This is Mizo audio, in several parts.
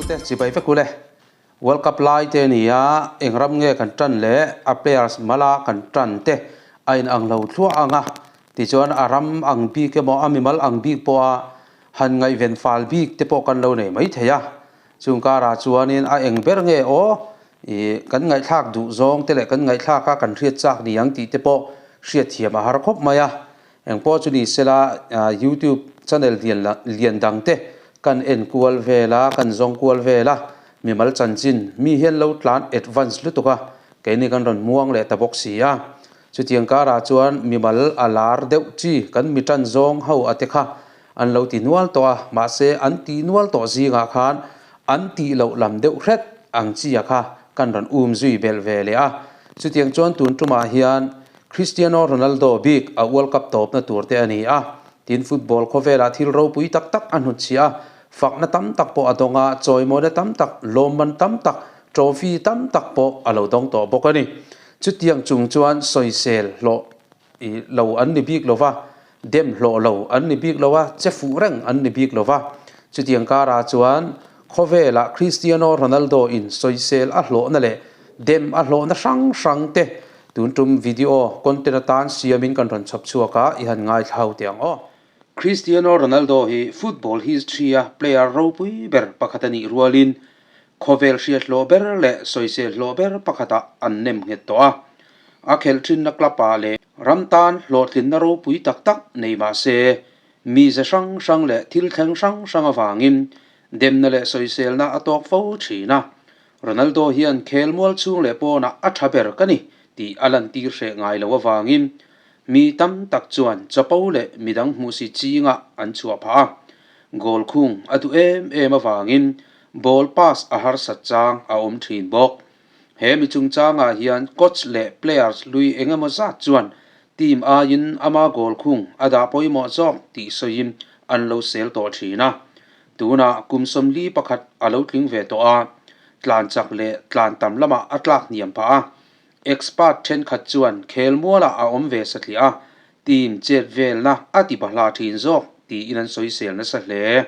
te chibai vek ule. World Cup lai te a ni a, eng ram nge kan tan leh a players mala kan tan te a in ang lo thluah ang a, tichuan a ram ang bik emaw a mimal ang bik pawha han ngaihven fal bik te pawh kan lo nei mai thei a. Chung karah chuanin a eng ber nge aw i kan ngaihthlak duh zawng te leh kan ngaihthlak a kan hriat chak ni ang tih te pawh hriatthiam a har khawp mai a. Eng pawh chu ni sela YouTube channel lian lian dang te kan en kual vel a, kan zawng kual vel a, mimal chanchin mi hian lo tlan advance lutuk a, keini kan rawn muang leh ta bawk si a. Chutiang karah chuan mimal a lar deuh chi kan mi tan zawng ho a te kha an lo ti nual tawh a, mahse an ti nual tawh zingah khan an tih loh lam deuh hret ang chi a kha kan rawn um zui belh ve leh a. Chutiang chuan tun tumah hian Cristiano Ronaldo bik a World Cup tawpna tur te a ni a, tin football khawvelah thil ropui tak tak a hnutchhiah a, fakna tam tak pawh a dawng a, chawimawina tam tak, lawmman tam tak, trophy tam tak pawh a lo dawng tawh bawk a ni. Chutiang chung chuan sawisel hlawh i lo an ni bik lo va, dem hlawh lo an ni bik lo a, che fuh reng an ni bik lo va. Chutiang karah chuan khawvelah Cristiano Ronaldo in sawisel a hlawhna leh dem a hlawhna hrang hrang te tun tum video content atan siamin kan rawn chhawp chhuak a, i han ngaithla ho teh ang aw. Cristiano Ronaldo hi football history a player ropui ber pakhat a nih rualin Khawvel hriat hlawh ber leh sawisel hlawh ber pakhatah an nem nghet tawh a. A khelh thinna club-ah leh ram tan hlawhtlinna ropui tak tak nei mah se, mize hrang hrang leh thil thleng hrang hrang avangin demna leh sawiselna a tawk fo thin a. Ronaldo hian khelmual chhung leh pawnah a tha ber ka ni tih a lantir hreh ngai lo avangin mi tam tak chuan chapo leh midang hmuhsi chingah an chhuah phah a. Goal khung a duh em em avangin Ball pass a harsat chang a awm thin bawk. He mi chungchangah hian coach leh players lui eng emaw zat chuan team aiin ama goal khung a dah pawimawh zawk tih sawiin an lo sel tawh thin a. Tunah kum 41 a lo tling ve tawh a, tlan chak leh tlan tam lamah a tlak hniam phah a. Expert thenkhat chuan khelmualah a awm ve satliah a, team chet velna a ti bahla thin zawk tiin an sawisel nasa hle.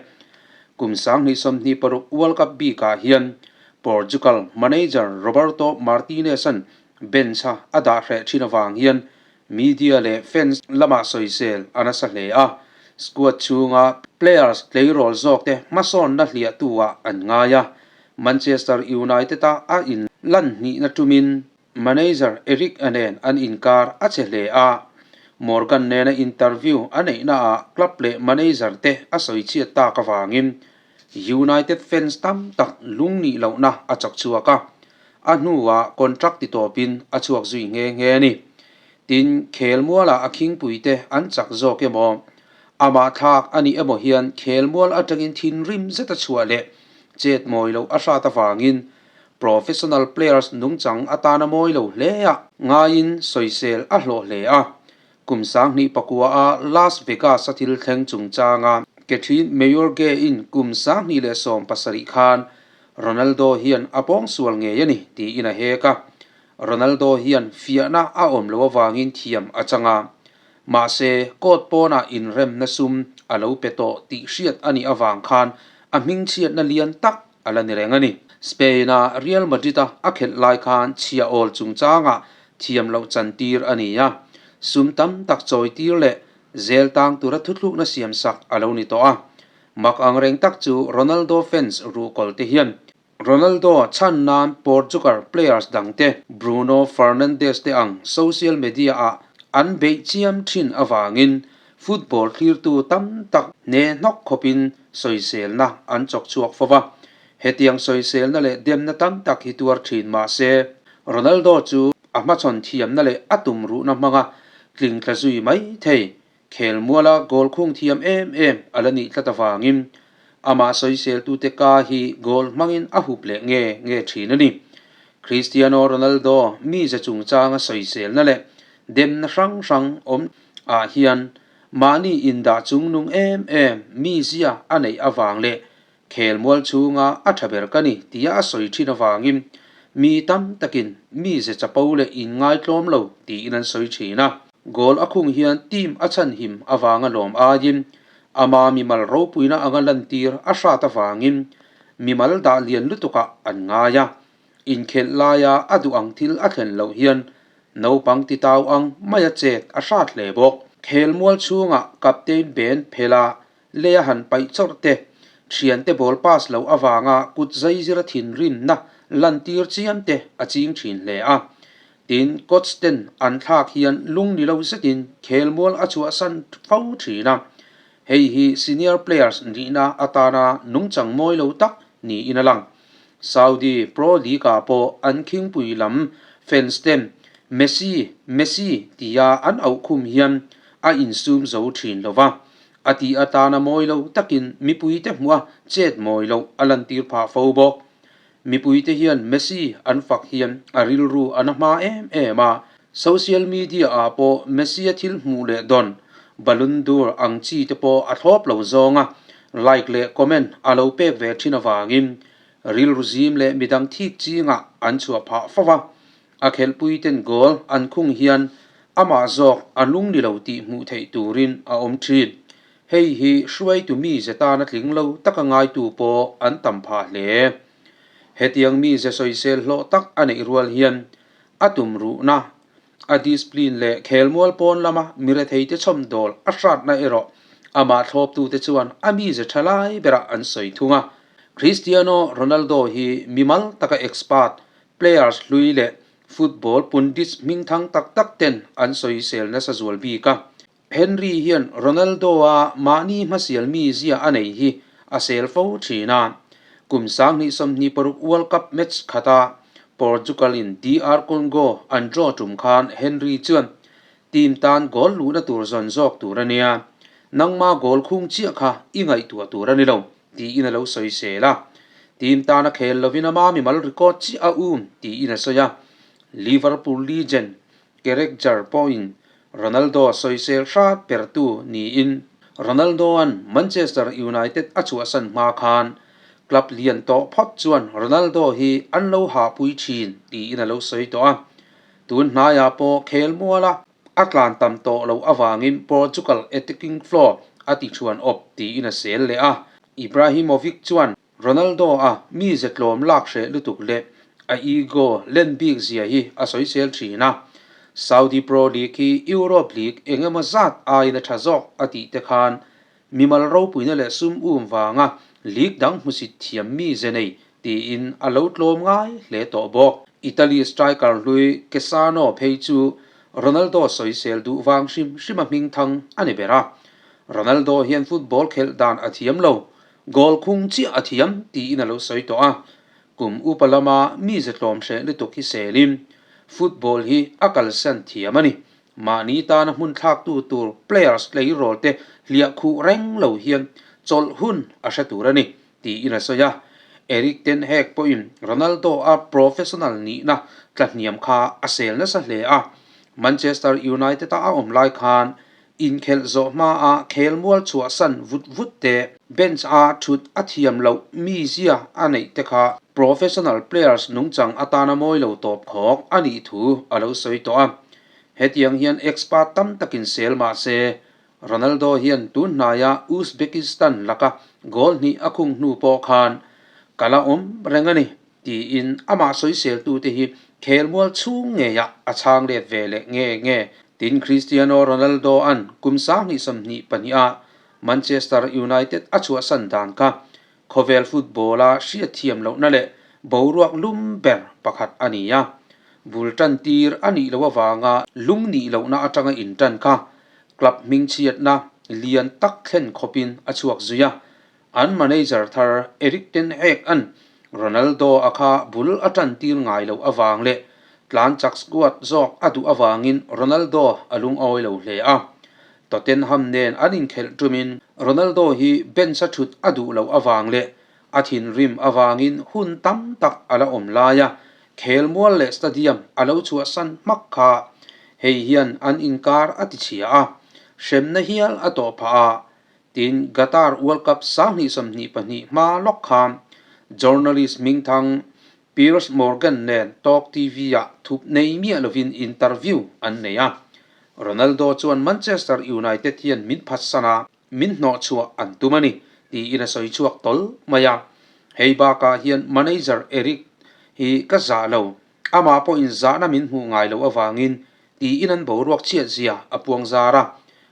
Kum 2026 World Cup bikah hian Portugal manager Roberto Martinez-a'n bench-a a dah hreh thin avang hian media leh fans lamah sawisel a nasa hle a, squad chhunga players tleirawl zawkte hmasawnna hliahtu-ah an ngai a, Manchester United-a a inlan hnihna tumin Manager Erik a nen an inkar a che hle a, Morgan nena interview a neihnaah club leh manager te a sawi chhiat tak avangin United fans tam tak lungnih lohna a chawk chhuak a, a hnuah contract ti tawpin a chhuak zui nghe nghe a ni. Tin, khelmualah a khingpuite an chak zawk emaw, amah thlak a nih emaw hian khelmual atangin thinrim zeta chhuah leh chet mawi loh a hrat avangin Professional players nungchang atana mawi lo hle a ngaiin sawisel a hlawh hle a. Kum 2009 a Las Vegas a thil thleng chungchanga Kathryn Mayorga-in kum 2017 khan Ronaldo hian a pawngsual ngei a ni tiin a hek a. Ronaldo hian fiahna a awm loh avangin thiam a chang a. Mahse, court pawnah inremna sum a lo pe tawh tih hriat a nih avang khan a hmingchhiatna lian tak a la ni reng a ni. Spain-a Real Madrid-a a khelh lai khan chhia awl chungchangah thiam loh chantir a ni a, sum tam tak chawitir leh zel tang tura thuthlukna siamsak a lo ni tawh a. Mak ang reng tak chu Ronaldo fans ruhkawl te hian Ronaldo chhan nan Portugal players dangte Bruno Fernandes te ang social media-ah an beih chiam thin avangin Football thlirtu tam tak hne hnawk khawpin sawiselna an chawk chhuak fo va, hetiang sawiselna leh demna tam tak hi tuar thin mah se, Ronaldo chu a hmachhawn thiamna leh a tumruhna hmanga tling tla zui mai thei. Khelmuala goal khung thiam em em a la nih tlat avangin amah sawiseltute ka hi goal hmangin a hup leh nge nge thin a ni. Cristiano Ronaldo mize chungchanga sawiselna leh demna hrang hrang awm ah hian mahni indah chungnung em em mizia a neih avang leh khelmual chhunga a tha ber ka ni tia a sawi thin avangin mi tam takin mize chapo leh inngaitlawm lo tiin an sawi thin a. Goal a khung hian team a chhanhim avanga lawm aiin ama mimal ropuina anga lantir a hrat avangin mimal dah lian lutukah an ngai a. Inkhelh laia a duh ang thil a thlen loh hian naupang titau ang maia chet a hrat hle bawk. Khelmual chhungah captain Ben phela Lei a han paih chawrh te, thiante ball pass loh avanga kut zaizira thinrimna lantir chiam te a ching thin hle a. Tin, coach ten an thlak hian lung ni lo zetin khelmual a chhuahsan fo thin a. Hei hi senior players nihna atana nungchang mawi lo tak niin a lang. Saudi Pro League-ah pawh an khingpui lam fans ten Messi, Messi tia an auhkhum hian a insum zo thin lo va. A tih atana mawi lo takin mipuite hmuh a chet mawi loh a lantir phah fo bawk. Mipuite hian Messi an fak hian a rilru a na hma em em a, social media ah pawh Messi a thil hmuh leh dawn Ballon d'Or ang chi te pawh a thlawp lo zawng a, like leh comment a lo pek ve thin avangin rilru zim leh midang thik chingah an chhuah phah fo a. A khelhpui ten goal an khung hian amah zawk a lung ni lo tih hmuh theih turin a awm thin. Hei hi hruaitu mi ze tana tling lo taka ngaitu pawh an tam phah hle. Hetiang mi ze sawisel hlawh tak a neih rual hian a tum ruhna, a discipline leh khelmual pawn lama miretheite chhawmdawl a hratna erawh amah thlawptute chuan a mi ze tha lai berah an sawi thung a. Cristiano Ronaldo hi mimal taka expert Players hlui leh football pundits hmingthang tak tak ten an sawisel nasa zual bik a. Henry hian Ronaldo-a mahni hmasial mi zia a nei hi a sel fo thin a. Kum 2026 World Cup match khata Portugal-in DR Congo an draw tum khan Henry chuan team tan goal luhna tur zawn zawk tur a nia, nangma goal khung chiah kha i ngaihtuah tur a ni lo. Tiin a lo sawisel a. Team tana khel lovin a mami mal record chiah a um tiin a sawi a. Liverpool legend Carragher pawhin Ronaldo sawisel hrat pertu niin Ronaldo-a'n Manchester United a chhuahsan hma khan club lian tawh phawt chuan Ronaldo hi an lo hahpui thin tiin a lo sawi tawh a. Tun hnaiah pawh khel muala A tlan tam tawh loh avangin Portugal attacking floor a ti thuan awp tiin a sel leh a. Ibrahimovic chuan Ronaldo a mi ze tlawm lak hreh lutuk leh a ego len bik zia hi a sawisel thin a. Saudi Pro League hi Europe League eng emaw zat aiin a tha zawk a tih te khan mimal ropuina leh sum um vanga league dang hmusit thiam mi ze nei tiin a lo tlawm ngai hle tawh bawk. Italy striker hlui Cassano phei chu Ronaldo sawisel duh vang hrim hrima hming thang a ni ber a. Ronaldo hian football khelh dan a thiam lo, goal khung chiah a thiam tiin a lo sawi tawh a. Kum upa lama mi ze tlawm hreh lutuk hi selin football hi a kalsan thiam a ni. Mahni tana hmun thlaktu tur players tleirawl te hliah khuh reng lo hian chawlh hun a hre tur a ni. tiin a sawi a. Erik ten Hag pawhin Ronaldo-a professional nihna tlahniam kha a sel nasa hle a. Manchester United-a a awm lai khan inkhelh zawh hmaa khelmual chhuahsan vut vut te, bench-a thut a thiam loh mizia a neih te kha professional players nungchang atana mawi lo tawp khawk a nih thu a lo sawi tawh a. Hetiang hian expert tam takin sel mah se Ronaldo hian tun hnaia Uzbekistan laka goal hnih a khung hnu pawh khan ka la awm reng a ni, tiin amah sawiseltute hi khelmual chhung ngeiah a chhang let ve leh nge nge. Tin, Cristiano Ronaldo-a'n kum 2022-a Manchester United a chhuahsan dan kha khawvel football-a hriatthiam lohna leh boruak lum ber pakhat a ni a. Bul tan tir a nih loh avanga lung nih lohna atanga intan kha club hmingchhiatna lian tak thlen khawpin a chhuak zui a. An manager thar Erik ten Hag-a'n Ronaldo a kha bul a tan tir ngai loh avang leh tlan chak squad zawk a duh avangin Ronaldo a lungawi lo hle a. Tottenham nen an inkhelh tumin Ronaldo hi bench a thut a duh loh avang leh a thinrim avangin hun tam tak a la awm lai a, khelmual leh stadium a lo chhuahsan hmak kha hei hian an inkar a ti chhia a, hremna hial a tawh phah a, tin Qatar World Cup 2022 hma lawk khan journalist hmingthang Piers Morgan nen Talk TV-ah thup nei miah lovin interview an nei a. Ronaldo chuan Manchester United hian min phatsan a, min hnawhchhuah an tum a ni, tiin a sawi chhuak tawl mai a. Hei bakah hian manager Eric hi ka zah lo, amah pawhin zahna min hmuh ngai loh avangin tiin an boruak chhiat zia a puang zar a.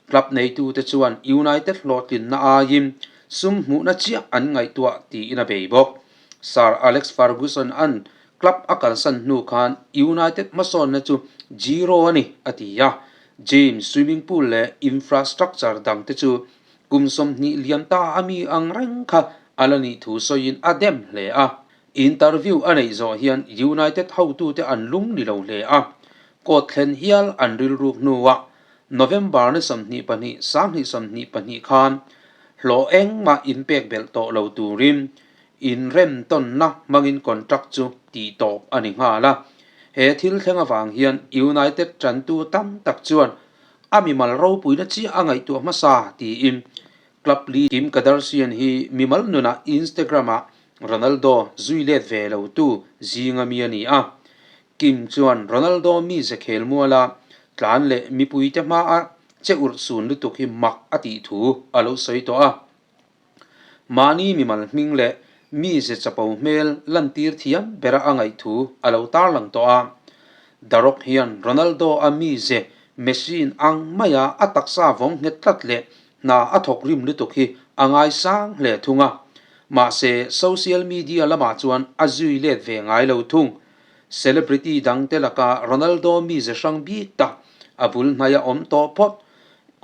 Club neitute chuan United hlawhtlinna aiin sum hmuhna chiah an ngaihtuah tiin a bei bawk. Sir Alex Ferguson an club a kalsan hnu khan United hmasawnna chu zero a ni a ti a. Gym, swimming pool leh infrastructure dangte chu kum 20 liam ta a mi ang reng kha a la nih thu sawiin a dem hle a. Interview a neih zawh hian United hotute an lung ni lo hle a, court thlen hial an rilruk hnuah November ni 22, 2022 khan hlawh engmah inpek belh tawh lo turin inremtawnna hmangin contract chu tihtawp a ni nghal a. He thil thleng avang hian United tantu tam tak chuan a mimal ropuina chiah a ngaihtuah hmasa tiin Club li Kim Kardashian hi mimal nunah Instagram-ah Ronaldo zui let ve lo tu zinga mi a ni a. Kim chuan Ronaldo mize khel muala tlan leh mipuite hmaa che urh sun lutuk hi mak a tih thu a lo sawi tawh a. Mahni mimal hming leh mize chapo hmel lantir thiam bera a ngaih thu a lo tarlang tawh a. The Rock hian Ronaldo a mize machine ang maia a taksa vawng nghet tlat leh hna a thawk rim lutuk hi a ngaisang hle thung a. Mahse, social media lamah chuan a zui let ve ngai lo thung. Celebrity dangte laka Ronaldo mize hrang bik tak a bul hnaia awm tawh phawt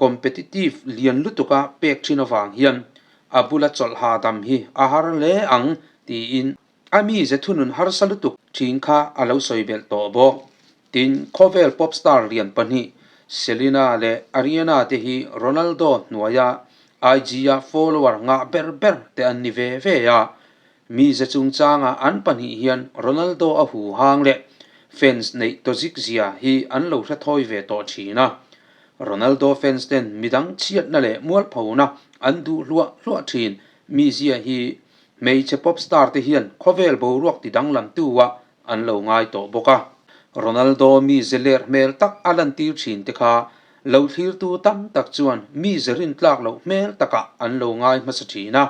competitive lian lutuka pek thin avang hian a bula chawlh hahdam hi a har hle ang tiin a mize thunun harsa lutuk thin kha a lo sawi belh tawh bawk. Tin, khawvel pop star lian pahnih Selena leh Ariana te hi Ronaldo hnuaia IG-a follower ngah ber ber te an ni ve ve a, Mize chungchanga an pahnih hian Ronaldo a huhang leh fans neih tawzik zia hi an lo hre thawi ve tawh thin a. Ronaldo fans ten midang chhiatna leh mualphona an duh hluah hluah thin mizia hi hmeichhe pop star te hian khawvel boruak ti danglam tu ah an lo ngai tawh bawk a. Ronaldo mize ler hmel tak a lantir thin te kha lo thlirtu tam tak chuan mize rintlak loh hmel takah an lo ngai hmasa thin a.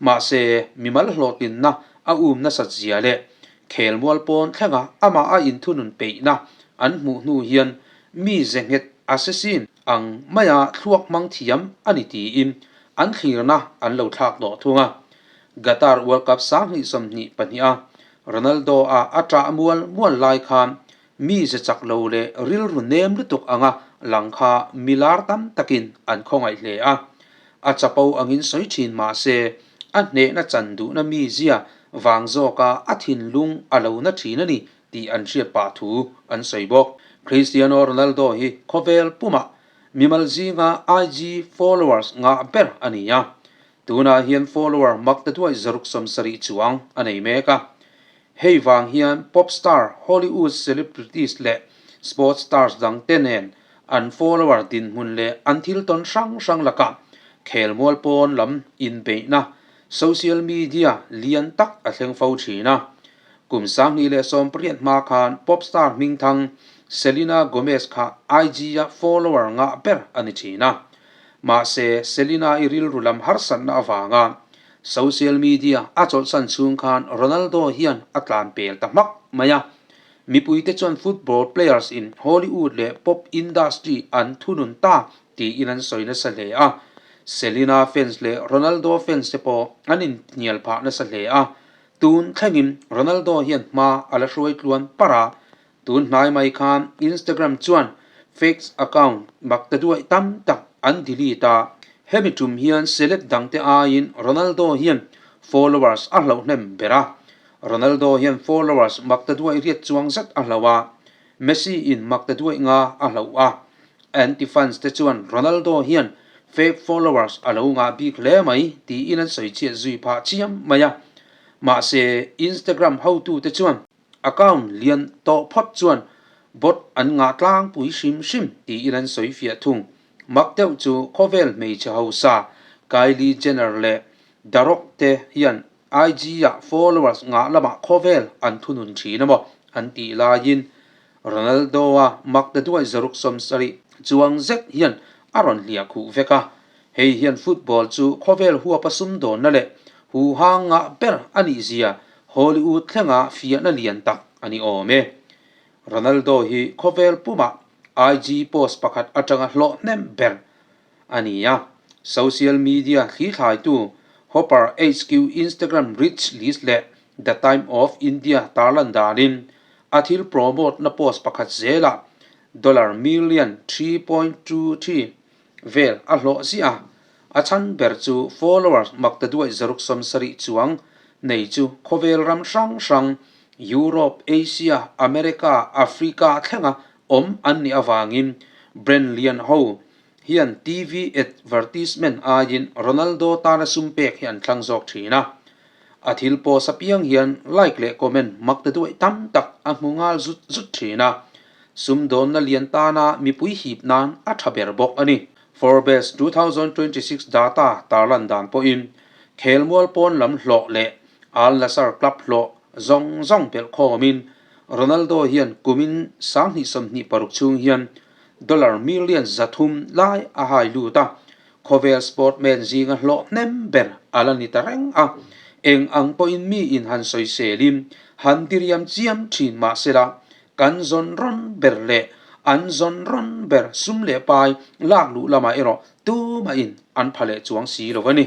Mahse, mimal hlawhtlinna a um nasat zia leh khelmual pawn thlenga amah a inthunun peihna an hmuh hnu hian mi ze nghet assassin ang maia thluak hmang thiam a ni tiin an thlirna an lo thlak tawh thung a. Qatar World Cup 2022 a Ronaldo-a a ṭah mual mual lai khan mi ze chak lo leh rilru nem lutuk anga lang kha milar tam takin an khawngaih hle a. A chapo angin sawi thin mah se, a hnehna chan duhna mi zia vang zawka a thinlung a lo na thin a ni tih an hriat pah thu an sawi bawk. Cristiano Ronaldo hi khawvel pumah mimal zinga IG followers ngah ber a ni a, tunah hian follower mak ta duai 170 chuang a nei mek a. Hei vang hian pop star, Hollywood celebrities leh sports stars dang te nen an follower dinhmun leh an thil tawn hrang hrang lakah khelmual pawn lam inbeihna social media lian tak a thleng fo thin a. Kum 2018 hma khan pop star hmingthang Selena Gomez kha IG-a follower ngah ber a ni thin a. Mahse, Selena-i rilru lam harsatna avanga Social media a chawlhsan chhung khan Ronaldo hian a tlan pel ta hmak mai a. Mipuite chuan football players in Hollywood leh pop industry an thunun ta tiin an sawi nasa hle a. Selena fans leh Ronaldo fans te pawh an inhnial phah nasa hle a. Tun thlengin Ronaldo hian hma a la hruai tluan parh a. Tun hnai mai khan Instagram chuan fake account mak ta duai tam tak an delete a, hemi tum hian celeb dangte aiin Ronaldo hian followers a hlauh hnem ber a. Ronaldo hian followers mak ta duai riat chuang zet a hlauh a, Messi in mak ta duai nga a hlauh a. Anti-fans te chuan Ronaldo hian fake followers a lo ngah bik hle mai tiin an sawi chhiat zui phah chiam mai a. Mahse, Instagram hotute chuan Account lian tawh phawt chuan bot an ngah tlangpui hrim hrim tiin an sawi fiah thung. Mak deuh chu khawvel hmeichhe hausa Kylie Jenner leh The Rock te hian IG-ah followers ngah lamah khawvel an thunun thin a maw an tih laiin Ronaldo-a mak ta duai 170 chuang zet hian a rawn hliah khuh vek a. Hei hian football chu khawvel huapa sumdawnna leh Huhang ngah ber a nih zia Hollywood thlenga fiahna lian tak a ni awm e. Ronaldo hi khawvel pumah IG post pakhat atanga hlawh hnem ber a ni a. Social media thlithlaitu Hopper HQ Instagram Rich List leh The Time of India tarlan danin a thil promote na post pakhat zelah dollar million 3.23 vel a hlawh ziah a, a chhan ber chu followers maktaduai 770 chuang nei chu khawvel ram hrang hrang Europe, Asia, America, Africa thlenga awm an nih avangin brand lian ho hian TV advertisement aiin Ronaldo tana sum pek hi an thlang zawk thin a. A thil post apiang hian like leh comment maktaduai tam tak a hmu nghal zut zut thin a. Sumdawnna lian tana mipui hip nan a tha ber bawk a ni. Forbes 2026 data tarlan dan pawhin khelmual pawn lam hlawh leh Al Nassr club hlawh zawng zawng belh khawmin Ronaldo hian kumin 2026 chhung hian dollar million 300 lai a hai lut a, khawvel sportman zinga hlawh hnem ber a la ni ta reng a. Eng ang pawhin mi in han sawiselin han diriam chiam thin mah sela, kan zawn rawn ber leh an zawn rawn ber sum leh pai lak luh lamah erawh tumahin an pha leh chuang si lo a ni.